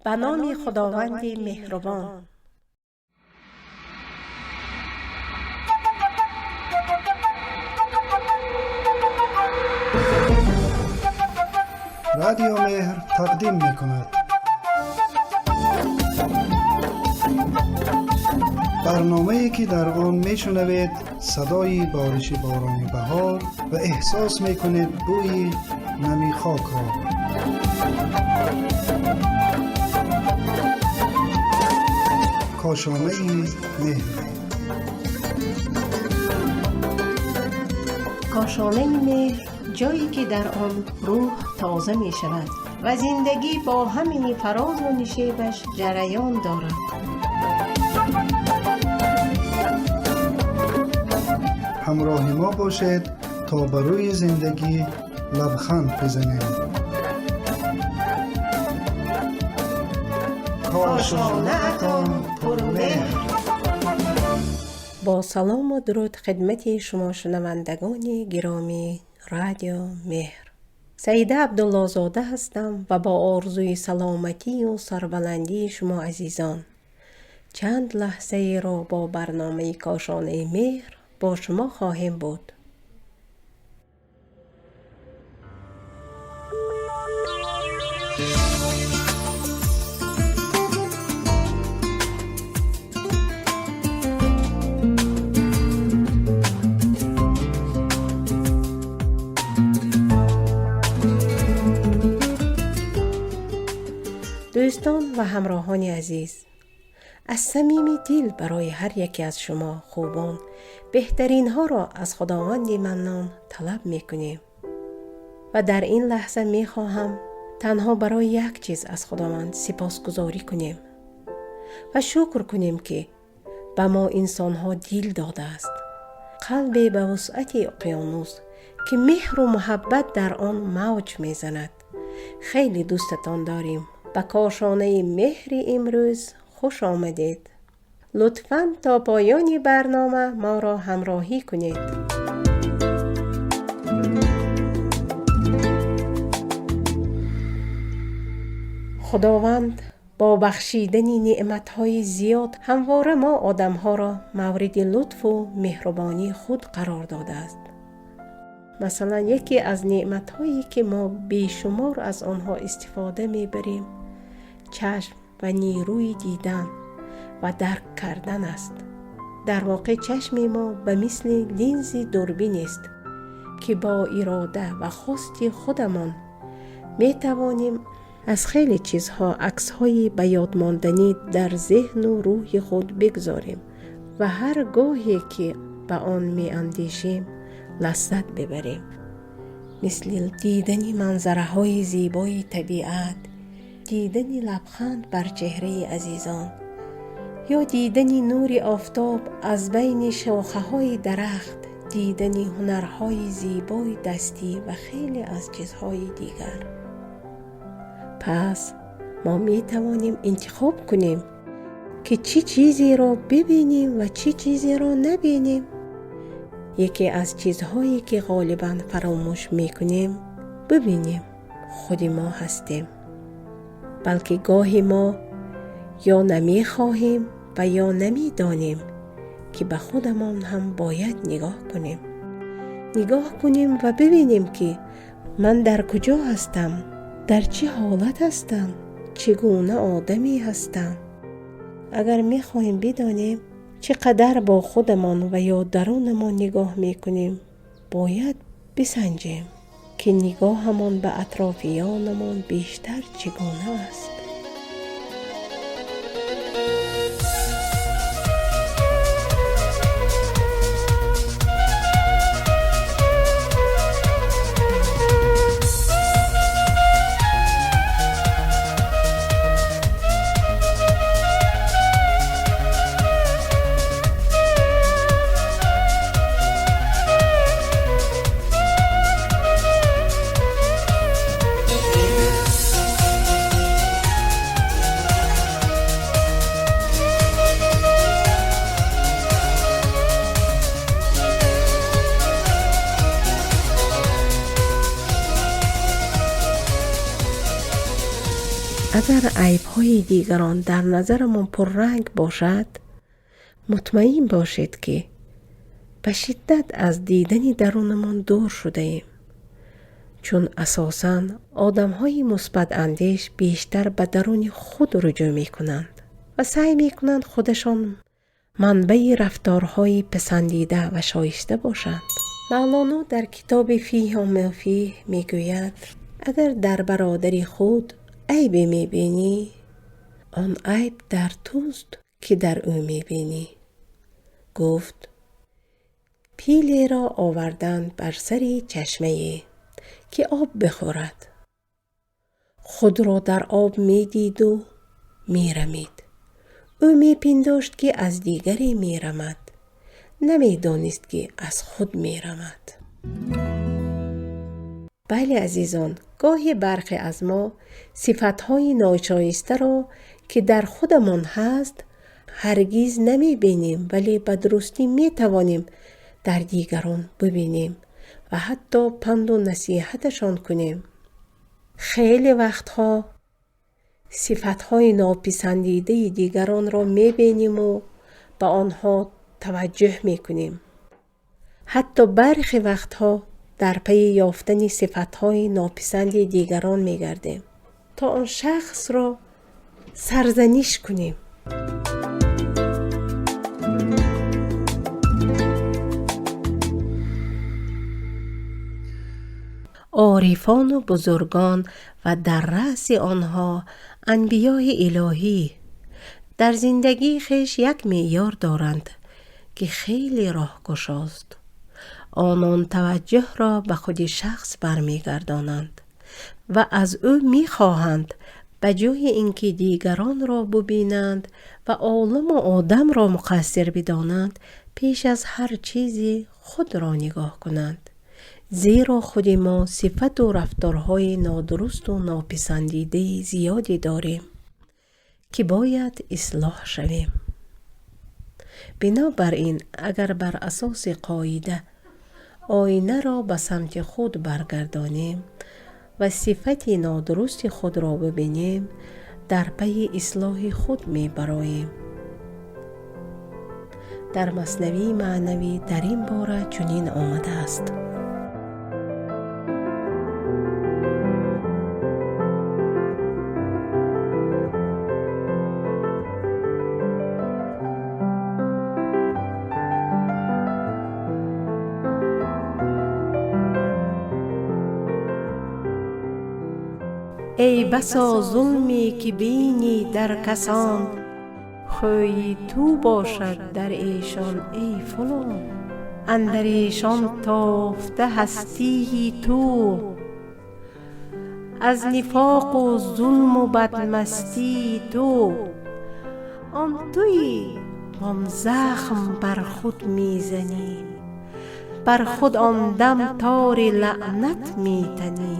Ба номи Худованди меҳрубон. Радио Меҳр тақдим мекунад. Барномае ки дар он мешунавед садои бориши борони баҳор ва эҳсос мекунед бӯи нами хокро. Кошонаи меҳр. Кошонаи меҳр, ҷое ки дар он рӯҳ тоза мешавад ва зиндагӣ бо ҳамаи фарозу нишебаш ҷараён дорад. Ҳамроҳи мо бошед, то ба рӯи зиндагӣ лабханд бизанем. Кошонаатон пурмеҳр. Бо салому дуруд хидмати шумо, шунавандагони гиромии Радио Меҳр. Саида Абдуллозода ҳастам ва бо орзуи саломатию сарбаландии шумо азизон чанд лаҳзаеро бо барномаи Кошонаи меҳр бо шумо хоҳем буд. Дӯстон ва ҳамроҳони азиз, аз самими дил барои ҳар яке аз шумо хубон беҳтаринҳоро аз Худованди Маннон талаб мекунем ва дар ин лаҳза мехоҳам танҳо барои як чиз аз Худованд сипосгузорӣ кунем ва шукр кунем, ки ба мо инсонҳо дил додааст, қалбе ба вусъати уқёнус, ки меҳру муҳаббат дар он мавҷ мезанад. Хеле дӯстатон дорем. Ба кошонаи меҳри имрӯз хуш омадед. Лутфан то поёни барнома моро ҳамроҳӣ кунед. Худованд бо бахшидани неъматҳои зиёд ҳамвора мо одамҳоро мавриди лутфу меҳрубонии худ қарор додааст. Масалан, яке аз неъматҳое ки мо бешумор аз онҳо истифода мебарем, чашм ва нерӯи дидан ва дарк кардан аст. Дар воқеъ чашми мо ба мисли линзи дурбинест, ки бо ирода ва хости худамон метавонем аз хеле чизҳо аксҳои ба ёдмонданӣ дар зеҳну рӯҳи худ бигзорем ва ҳар гоҳе ки ба он меандешем, лаззат бибарем. Мисли дидани манзараҳои зебои табиат, дидани лабханд бар чеҳраи азизон ё дидани нури офтоб аз байни шохаҳои дарахт, дидани ҳунарҳои зебои дастӣ ва хеле аз чизҳои дигар. Пас мо метавонем интихоб кунем, ки чӣ чизеро бибинем ва чӣ чизеро набинем. Яке аз чизҳое ки ғолибан фаромӯш мекунем бибинем, худи мо ҳастем. Балки гоҳе мо ё намехоҳем ва ё намедонем, ки ба худамон ҳам бояд нигоҳ кунем. Нигоҳ кунем ва бибинем, ки ман дар куҷо ҳастам, дар чӣ ҳолат ҳастам, чӣ гуна одаме ҳастам. Агар мехоҳем бидонем, чӣ қадар бо худамон ва ё дарунамон нигоҳ мекунем, бояд бисанҷем, ки нигоҳамон ба атрофиёнамон бештар чӣ гуна аст. Агар айбҳои дигарон дар назарамон пурранг бошад, мутмаин бошед, ки ба шиддат аз дидани дарунамон дур шудаем. Чун асосан одамҳои мусбатандеш бештар ба даруни худ руҷӯъ мекунанд ва саъй мекунанд худашон манбаи рафторҳои писандида ва шоиста бошанд. Мавлоно дар китоби Фиҳ Мофиҳ мегӯяд: агар дар бародари худ айбе мебинӣ, он айб дар туст, ки дар ӯ мебинӣ. Гуфт: пилеро оварданд бар сари чашмае, ки об бихӯрад. Худро дар об медиду мерамид. Ӯ мепиндошт, ки аз дигаре мерамад, намедонист, ки аз худ мерамад. Бале, азизон, гоҳе бархе аз мо сифатҳои ношоистаро, ки дар худамон ҳаст, ҳаргиз намебинем, вале ба дурустӣ метавонем дар дигарон бибинем ва ҳатто панду насиҳаташон кунем. Хеле вақтҳо сифатҳои нописандидаи дигаронро мебиниму ба онҳо таваҷҷӯҳ мекунем. Ҳатто бархе вақтҳо дар пайи ёфтани сифатҳои нописанди дигарон мегардем, то он шахсро сарзаниш кунем. Орифону бузургон ва дар раъси онҳо анбиёи илоҳӣ дар зиндагии хеш як меъёр доранд, ки хеле роҳкушост. Онон таваҷҷӯҳро ба худи шахс бармегардонанд ва аз ӯ мехоҳанд, ба ҷои ин ки дигаронро бубинанд ва оламу одамро муқассир бидонанд, пеш аз ҳар чизе худро нигоҳ кунанд. Зеро худи мо сифату рафторҳои нодурусту нописандидаи зиёде дорем, ки бояд ислоҳ шавем. Бинобар ин, агар бар асоси қоида оинаро ба самти худ баргардонем ва сифати нодурусти худро бибинем, дар пайи ислоҳи худ мебароем. Дар Маснавии маънавӣ дар ин бора чунин омадааст: эй басо зулме ки бинӣ дар касон, хӯи ту бошад дар эшон эй фулон. Андар эшон тофта ҳастии ту, аз нифоқу зулму бадмастии ту. Он туӣ вон захм бар худ мезанӣ, бар худ он дам тори лаънат метанӣ.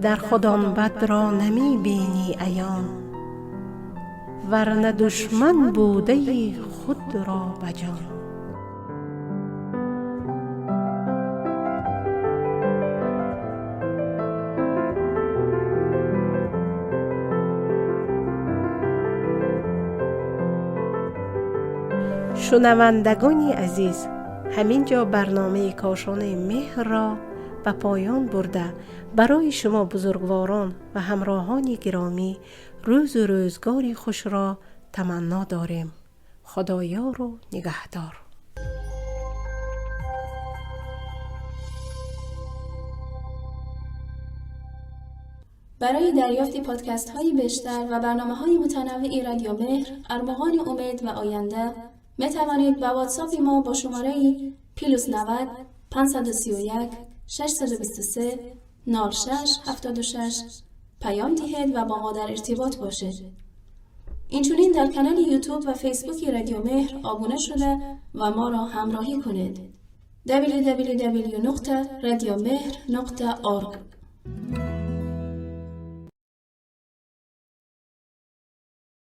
Дар худ он бад ро намебинӣ аён, варна душман будаи худро ба ҷон. Шунавандагони азиз, ҳамин ҷо барномаи Кошонаи меҳрро ба поён бурда, барои шумо бузургворон ва ҳамроҳони гиромӣ рӯзу рӯзгори хушро таманно дорем. Худоёру нигаҳдор. برای دریافت پادکست های بیشتر و برنامه های متنوع رادیو مهر، ارمغان امید و آینده، می توانید با واتساپ ما با شماره plus 90 531 623 06 76 پیام دهید و با ما در ارتباط باشید. اینچنین در کانال یوتیوب و فیسبوک رادیو مهر آبونه شده و ما را همراهی کنید. www.radiomehr.org.